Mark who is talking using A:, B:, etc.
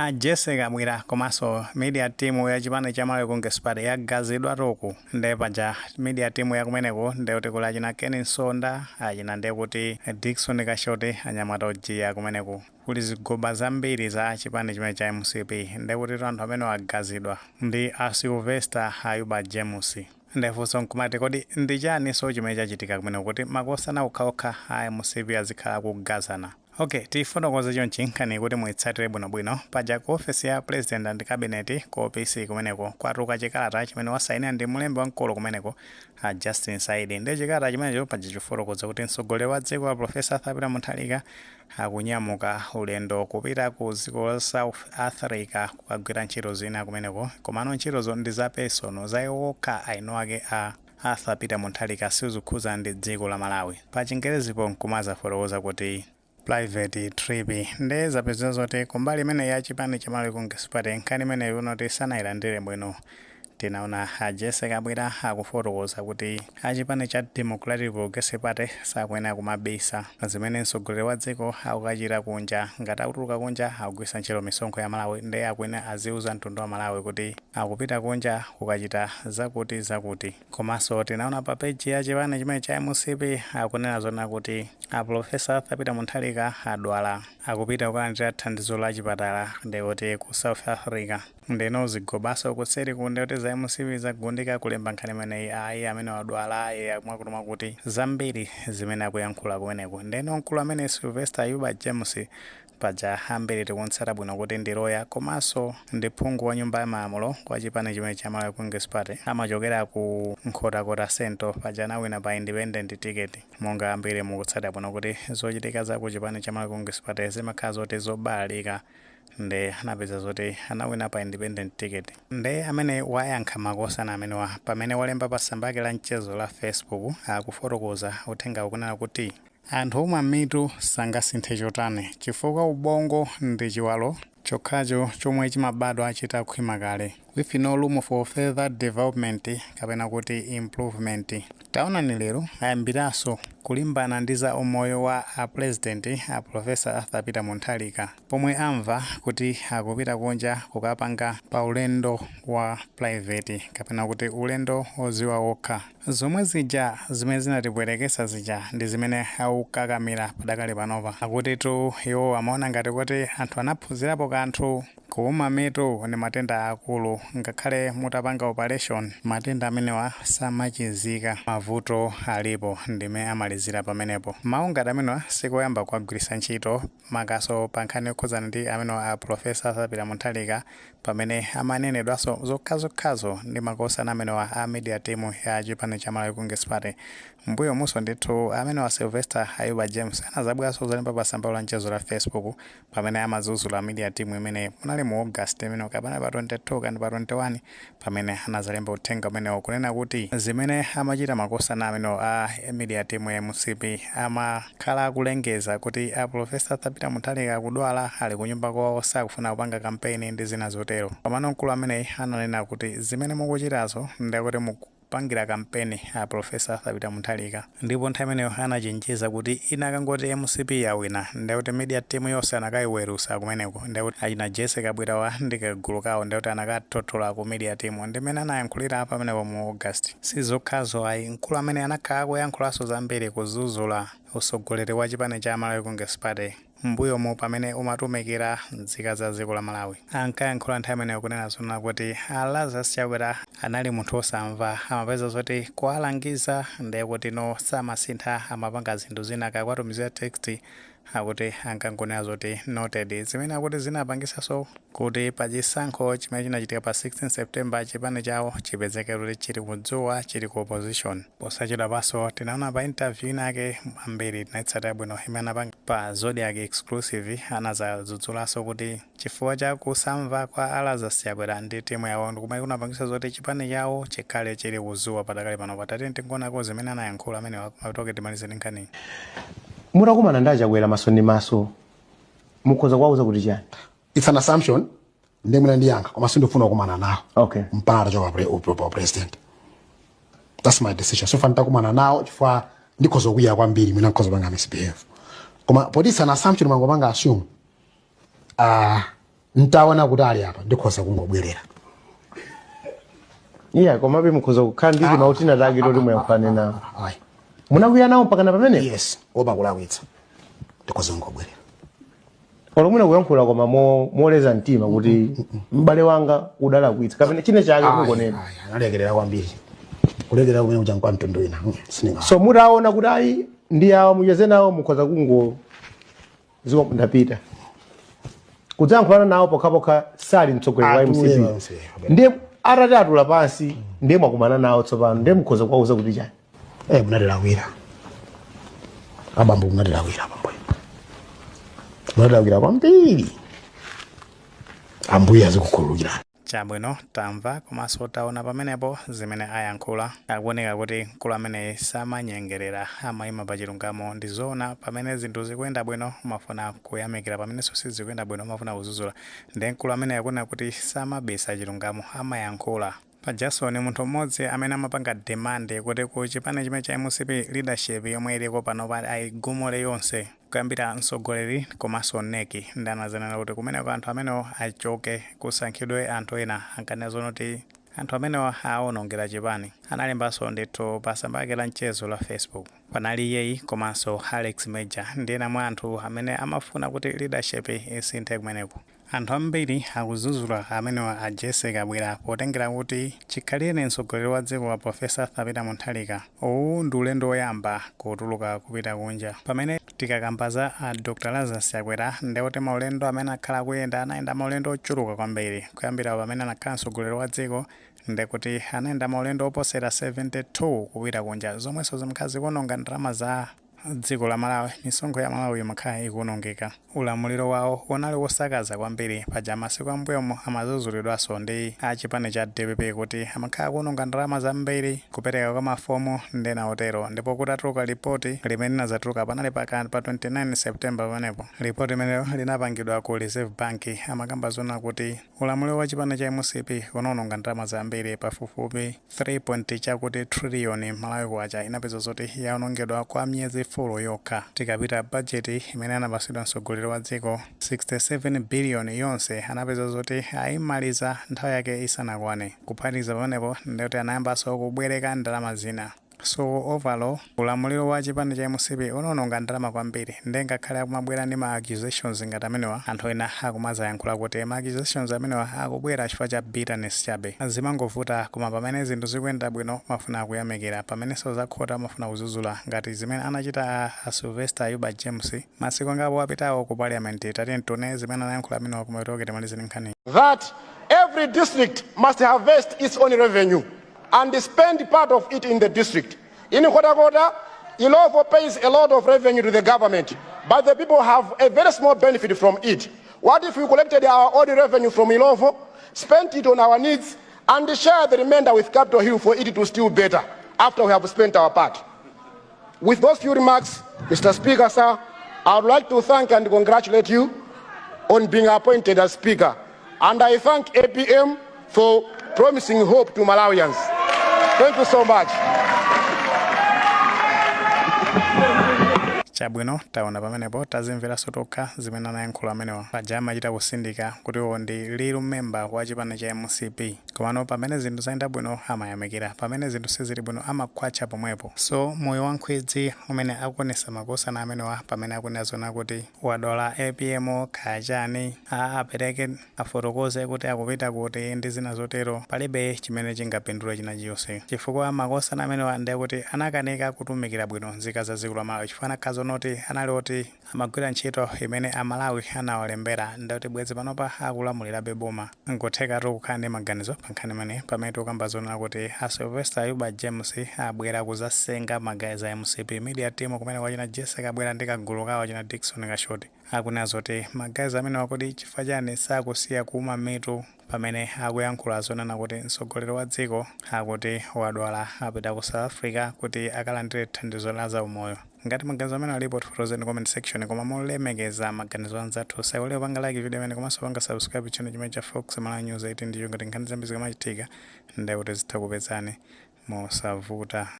A: A Jesse Kabwira komanso media team ya chipani cha Malawi Congress Party yagazidwa toku. Nde paja media team ya kumeneko ndekuti kuli achina Ken Msonda, achina ndekuti Dickson Kashoti, anyamata ojiya kumeneko. Kuli zigoba zambiri za chipani chimene cha MCP. Ndekuti anthu amene agazidwa ndi a Sylvester Ayuba James. Ndefunso nkumati, kodi ndi chaniso chimene chachitika kumeneko kuti makosana okhaokha a MCP azikhala kugazana? Okay, tifotokoze chonchi nkhani kuti muitsatire bwinobwino. Paja ku ofesi ya President and Cabinet, ku OPC kumeneko, kwatuluka chikalata chimene wasayinira ndi mlembi wamkulu kumeneko, a Justin Saidi. Ndi chikalata chimenecho paja chifotokoza kuti mtsogoleri wa dziko la Professor Arthur Peter Mutharika akunyamuka ulendo kupita ku dziko la South Africa kukagwira ntchito zina kumeneko. Komano ntchitozo ndi za personal, za iwo okha aino ake a Arthur Peter Mutharika, sizikhuza ndi dziko la Malawi. Pa Chingerezipo nkumazafotokoza kuti private trip. Nde zapeza zoti kumbali imene ya chipani cha Malawi Congress Party nkhani imeneyo unoti sanayilandire bwino. Tinaona a Jesse Kabwira akufotokoza kuti achipani cha Democratic Progressive Party sakuyenera kumabisa zimene mtsogoleri wa dziko akukachita kunja. Ngati akutuluka kunja, akugwiritsa ntchito misonkho ya Malawi, nde akuyenera aziuza mtundu wa Malawi kuti akupita kunja kukachita zakuti zakuti. Komanso tinaona pa peji ya chipani chimene cha MCP akunena zona kuti a Professor Arthur Peter Mutharika adwala, akupita kukalandira thandizo la chipatala ndekuti ku South Africa. Ndeno zigobaso kuseri kunde kuti za MCP zagundika kulemba nkhani imeneyi, ayi, amene wadwala, ayi, mwakuti mwakuti, zambiri zimene akuyankhula kumeneko. Ndeno mkulu amene Sylvester Ayuba James, paja ambiri tikuntsata bwino kuti ndi loya komanso ndi phungu wa nyumba ya malamulo kwa chipani chimene cha Malawi Congress Party, amachokera ku Nkhotakota Central. Paja anawina pa independent ticket. Monga ambiri mukutsata bwino kuti zochitika za ku chipani cha Malawi Congress Party zimakhala zoti zobalalika, nde anapeza zoti anawina pa independent ticket. Nde amene wayankha makosana amenewa pamene walemba pa tsamba lake la mchezo la Facebook, akufotokoza uthenga ukunena kuti anthu omwe mitu sangasinthe chotani, chifukwa ubongo ndi chiwalo chokhacho chomwe chimabadwa chitakhwima kale, with no room for further development kapena kuti improvement. Taonani, lero ayambiranso kulimbana ndi za umoyo wa a President, a Professor Arthur Peter Mutharika, pomwe amva kuti akupita kunja kukapanga pa ulendo wa private kapena kuti ulendo oziwa okha. Zomwe zija zimene zinatibwerekesa zija ndi zimene akukakamira padakali panopa. Akuti tu iwo amaona ngati kuti anthu anaphunzirapo kanthu. Kuuma mitu ndi matenda akulu. Ngakhale mutapanga operation, matenda amenewa samachizika, mavuto alipo. Ndime amalizira pamenepo. Mawu ngati amenewa sikoyamba kuwagwiritsa ntchito, makaso pa nkhani yokhudzana ndi amenewa a Professor Arthur Peter Mutharika, pamene amanenedwanso zokhazokhazo ndi makosana amenewa a media team ya chipani cha Malawi Congress Party mbuyo muso. Ndithu amenewa Sylvester Ayuba James anazabweranso kuzalemba pa tsamba la mchezo la Facebook pamene amazuzula media team imene munali mu August imene kapena pa 22 kandi pa 21, pamene anazalemba uthenga umenewo kunena kuti zimene amachita makosana amenewo a media team ya MCP, amakhala akulengeza kuti a Professor Arthur Peter Mutharika akudwala, ali kunyumba kwawo, sakufuna kupanga kampeni ndi zina zotero. Pamene mkulu ameneyi ananena kuti zimene mukuchitazo ndekuti mukupangira kampeni a Professor Arthur Peter Mutharika. Ndipo nthawi imeneyo anachenjeza kuti ina akangoti MCP yawina, ndekuti media team yonse anakayiwerusa kumeneko, ndekuti achina Jesse Kabwirawa ndi kagulu kawo ndekuti anakathothola ku media team. Ndimene anayankhulira pamenepo mu August. Sizokhazo ayi, mkulu amene anakhala akuyankhulanso zambiri kuzuzula usogoleri wa chipani cha Malawi Congress Party mbuyomu pamene umatumikira nzika za dziko la Malawi. Ankayankhula nthawi imeneyo kunena zona kuti a Lazarus Chakwera anali munthu osamva, amapeza zoti kuwalangiza ndiye kuti no, samasintha, amapanga zinthu zina. Akakwatumizira text, akuti ankangonena zoti "noted", zimene akuti zinapangisanso kuti pachisankho chimene chinachitika pa 16 September chipani chawo chipezeke kuti chili kudzuwa, chili ku opposition. Posachedwa paso tinaona pa interview inake, ambiri tinaitsatira bwino, imene anapanga pa Zodiac Exclusive, anazadzudzulaso kuti chifukwa cha kusamva kwa a Lazarus Chakwera ndi timu yawo ndikumene kunapangisa zoti chipani chawo chikhale chili kuzuwa padakali pano. Patati tingonako zimene anayankhula amene matoke timalize ndi nkhani.
B: Mutakumana ndi aChakwera maso ndi maso, mukhoza kuwauza kuti chani?
C: It's an assumption, ndemwe ndiyankha, koma sindifuna kukumana nawo mpaka atachoka pa president. That's my decision. So far nitakumana nawo, chifukwa ndikhoza kukwiya kwambiri, mwina nkhoza panga misbehave. Koma poti it's an assumption, mangopanga assume. Ntaona kuti ali apa, ndikhoza kungobwerera.
B: Iya, komabe mukhoza kukhala ndi timautina take toti muyankhulane nawo.
C: Ayi.
B: Munakwiya nawo mpakana pamenepo?
C: Yes, opa kulakwitsa, ndikhoza kungobwerera.
B: Olo mwina kuyankhula koma moleza mtima kuti m'bale wanga udalakwitsa kapena chine chake kungonena.
C: Ayi, analekerera kwambiri, kulekerera kumene kuja kwa mtundu wina. Sininga.
B: So mutaona kuti ayi, ndi awa, mucheze nawo, mukhoza kungo ziwa ndapita kudzayankhulana nawo pokhapokha sali mtsogoleri wa
C: Atule
B: MCP.
C: pansi.
B: Ndiye atati atula pansi, ndiye mwakumana nawo tsopano, ndiye mukhoza kuwauza kuti chani?
C: Munatilakwira abambo, munatilakwira abambo, munatilakwira kwambiri. Ambuye azikukhululukirani.
A: Chabwino, tamva komanso taona pamenepo zimene ayankhula. Akuoneka kuti mkulu ameneyi samanyengerera, amayima pa chilungamo. Ndi zoona, pamene zinthu zikuyenda bwino umafuna kuyamikira, pamenenso sizikuyenda bwino umafuna kudzudzula. Ndiye mkulu ameneyi akuoneka kuti samabisa chilungamo, amayankhula. Pajaso ni munthu mmodzi amene amapanga demand kuti ku chipani chimene cha MCP, leadership yomwe iliko panopa ayigumule yonse, kuyambira mtsogoleri komanso NEC. Ndi anazanena kuti kumeneko anthu amenewo achoke, kusankhidwe anthu ena. Ankanena zonoti anthu amenewo aawonongera chipani. Analembanso ndithu pa tsamba lake la mchezo la Facebook. Panali iyeyi komanso Alex Major ndi ena mwa anthu amene amafuna kuti leadership isinthe kumeneko. Anthu ambiri akudzudzula amenewa a Jessie Kabwila potengera kuti chikhalire mtsogoleri wa dziko wa Professor Arthur Peter Mutharika, uwu ndi ulendo woyamba kutuluka kupita kunja. Pamene tikakamba za a Dr Lazarus Chakwera, ndekuti maulendo amene akhala akuyenda, anayenda maulendo ochuluka kwambiri. Kuyambira pamene anakhala mtsogoleri wa dziko, ndekuti anayenda maulendo oposera 72 kupita kunja, zomwenso zimakhala zikuononga ndalama za dziko la Malawi. Misonkho ya Malawi imakhala ikuonongeka. Ulamuliro wawo unali wosakaza kwambiri. Paja masiku ambuyomo amazuzulidwanso ndi achipani cha DPP kuti amakhala kuononga ndalama zambiri kupereka kwa mafomu ndi ena otero. Ndipo kutatuluka ripoti limene linazatuluka panali pa 29 September pamenepo, ripoti imeneyo linapangidwa ku Reserve Bank, amakamba zona kuti ulamuliro wa chipani cha MCP unaononga ndalama zambiri, pafupifupi 3 point chakuti trillion Malawi kwacha inapeza zoti yaonongedwa kwa miyezi 4 yokha. Tikapita bajeti imene anapasidwa mtsogoleri wa dziko, 67 billion yonse anapeza zoti ayimaliza nthawi yake isanakwane. Kuphatikiza pamenepo, ndikuti anayambanso kubwereka ndalama zina. So overall, ulamuliro wa chipani cha MCP unaononga ndalama kwambiri. Ndiye ngakhale akumabwera ndi ma accusations ngati amenewa, anthu ena akumazayankhula kuti ma accusations amenewa akubwera chifukwa cha bitterness chabe. Zimangovuta, koma pamene zinthu zikuyenda bwino mafuna kuyamikira, pamenenso zakhota mafuna kudzudzula, ngati zimene anachita a Sylvester Ayuba James masiku angapo apitawo ku parliament. Tati tione zimene anayankhula amenewa kumapeto, timalizeni nkhani.
D: That every district must harvest its own revenue and spend part of it in the district. In Nkhotakota, Illovo pays a lot of revenue to the government, but the people have a very small benefit from it. What if we collected our own revenue from Illovo, spent it on our needs, and share the remainder with Capitol Hill for it to steal better after we have spent our part? With those few remarks, Mr. Speaker, sir, I would like to thank and congratulate you on being appointed as Speaker. And I thank APM for promising hope to Malawians. Thank you so much.
A: Chabwino, taona pamenepo, tazimveranso tokha zimene anayankhula amenewa. Paja amachita kusindika kuti iwo ndi real member wa chipani cha MCP, komano pamene zinthu zayenda bwino amayamikira, pamene zinthu sizili bwino amakhwacha pomwepo. So moyo wa nkhwidzi umene akuonesa makosana amenewa, pamene akunena zona kuti wadwala APM kachani, apereke afotokoze kuti akupita kuti ndi zina zotero, palibe chimene chingapindule china chiyonse, chifukwa makosana amenewa ndiye kuti anakanika kutumikira bwino nzika za dziko la Malawi, chifukwa anakhala zonoti anali oti amagwira ntchito imene Amalawi anawalembera, ndikuti bwezi panopa akulamulirabe boma. Nkuthekatu kukhala ndi maganizo pa nkhani imene, pamene tikukamba zonena kuti a Sylvester Ayuba James abwera kuzasenga ma guys a MCP media team kumene kwachina Jesse Kabwera ndi kagulu kawo achina Dickson Kashoti. Akunena zoti ma guys amenewa kodi chifukwa chani sakusiya kuuma mitu pamene akuyankhula zonena kuti mtsogoleri wa dziko akuti wadwala, apita ku South Africa kuti akalandire thandizo la zaumoyo? Ngati maganizo amene alipo, tifotokozeni comment section, koma molemekeza maganizo anzathu. Saiwale kupanga like video imene komanso panga subscribe channel chimene cha Fox Malawi News 18, ndicho ngati nkhani zambiri zikamachitika ndekuti zitha kupezani mosavuta.